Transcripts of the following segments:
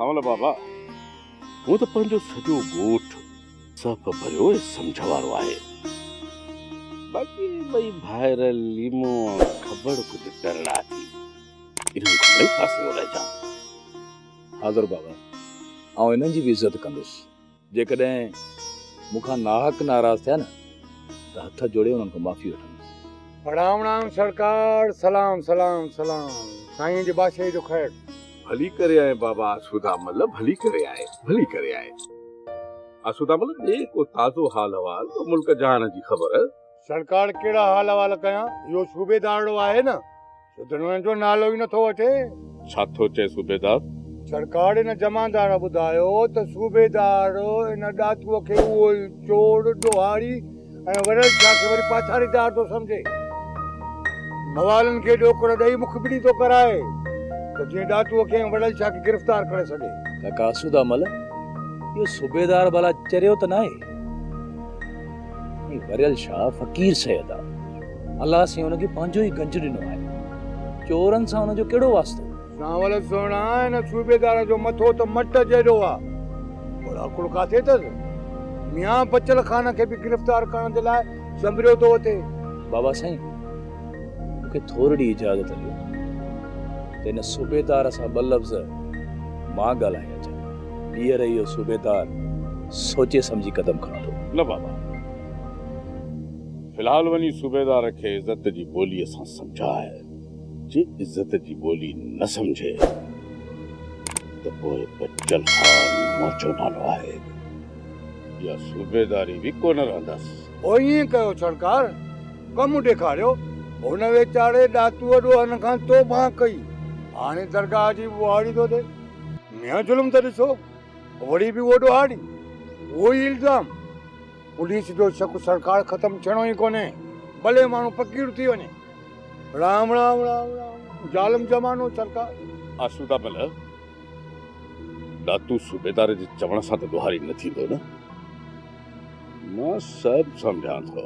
سانول بابا، هونء ته پنهنجو سڄو ڳوٺ سهپ ڀريو ۽ سمجهه وارو آهي. باقي ٻئي ڀائر ليمو ۽ کبڙ ڪجهه ٽرڙا ٿي، انهن کان مڙئي فاصلو رهجان. حاضر بابا، آئون انهن جي به عزت ڪندس. جيڪڏهن مون کان ناحق ناراض ٿيا نه ته هٿ جوڙي انهن کان معافي وٺندس. رام رام سرڪار سلام سلام سلام سائين جي بادشاهي جو خير. ڀلي ڪري آئين بابا آسودا مل ڀلي ڪري آئين ڀلي ڪري آئين آسودا مل ڏي ڪو تازو حال احوال ڪو ملڪ جهان جي خبر. سرڪار ڪهڙا حال احوال ڪيان اهو صوبيدارڙو آهي نه سڌرڻ جو نالو ئي نٿو وٺي. ڇا ٿو چئي صوبيدار؟ سرڪار ان جمعدار ٻڌايو ته صوبيدار ان ڏاتوء کي اهو ئي چور، ڏوهاري ۽ وريل شاهه کي وري پاڇاريدار ٿو سمجهي. موالن کي ڏوڪڙ ڏئي مخبري ٿو ڪرائي ته جيئن ڏاتوء کي ۽ وريل شاهه کي گرفتار ڪري سگهي. ڪاڪا آسودا مل، اهو صوبيدار ڀلا چريو ته ناهي؟ ۽ وريل شاهه فقير سيد آ. الله سائين ان کي پنهنجو ئي گنج ڏنو آهي. چورن سان ان جو ڪهڙو واسطو؟ سانول سهڻا، هن صوبيدار جو مٿو ته مٽ جيڏو آ. پر عقل ڪاٿي اٿس؟ ميان بچل خان کي به گرفتار ڪرڻ جي لاء سنڀريو ٿو وتي. بابا سائين، مون کي ٿورڙي اجازت ڏيو ته هن صوبيدار سان ٻه لفظ مان ڳالهائي اچان. ٻيهر اهو صوبيدار سوچي سمجهي قدم کڻندو. نه بابا، في الحال وڃي صوبيدار کي عزت جي ٻوليء سان سمجهاء. جي عزت جي ٻولي نه سمجهي ته پوء بچل خان منهنجو نالو آهي. اها صوبيداري به ڪونه رهندس. پوء ائين ڪيو سرڪار، ڪم ڏيکاريو. هن ويچاري ڏاتوء ڏوهن کان توبهان ڪئي. هاڻي درگاهه جي ٻوهاڙي ٿو ڏئي. ميان ظلم ته ڏسو، وري به اهو ڏوهاري، اهو ئي الزام. پوليس جو شڪ سرڪار ختم ٿيڻو ئي ڪونهي، ڀلي ماڻهو فقير ٿي وڃي. رام رام رام رام، ظالم زمانو سرڪار. آسودا مل، ڏاتو صوبيدار جي چوڻ سان ته ڏوهاري نه ٿيندو نه؟ مان سڀ سمجهان ٿو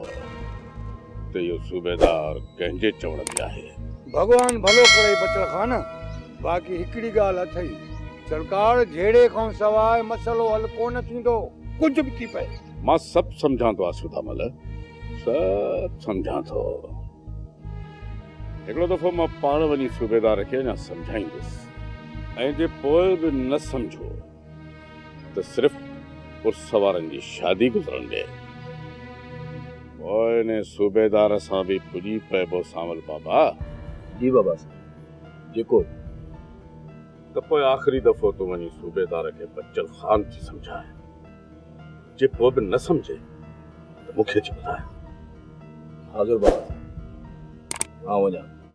ته اهو صوبيدار ڪنهن جي چوڻ تي آهي. ڀڳوان ڀلو ڪرئي بچل خان، باقي هڪڙي ڳالهه اٿئي، سرڪار جهيڙي کان سواء مسئلو حل ڪونه ٿيندو، ڪجهه به ٿي پئي. مان سڀ سمجهان ٿو آسودا مل، سڀ سمجهان ٿو. هڪڙو دفعو مان پاڻ وڃي صوبيدار کي اڃا سمجهائيندس ۽ جي پوء به نه سمجهو ته صرف عرس وارن جي شادي گذرڻ ڏي. پوء انهي صوبيدار سان به پڄي پئبو سانول بابا. جي بابا سائين، جيڪو حڪم. ته پوء آخري دفعو تون وڃي صوبيدار کي بچل خان ٿي سمجهاء. جي پوء به نه سمجهي ته مون کي اچي ٻڌاء. حاضر بابا سائين، آئون وڃان ٿو.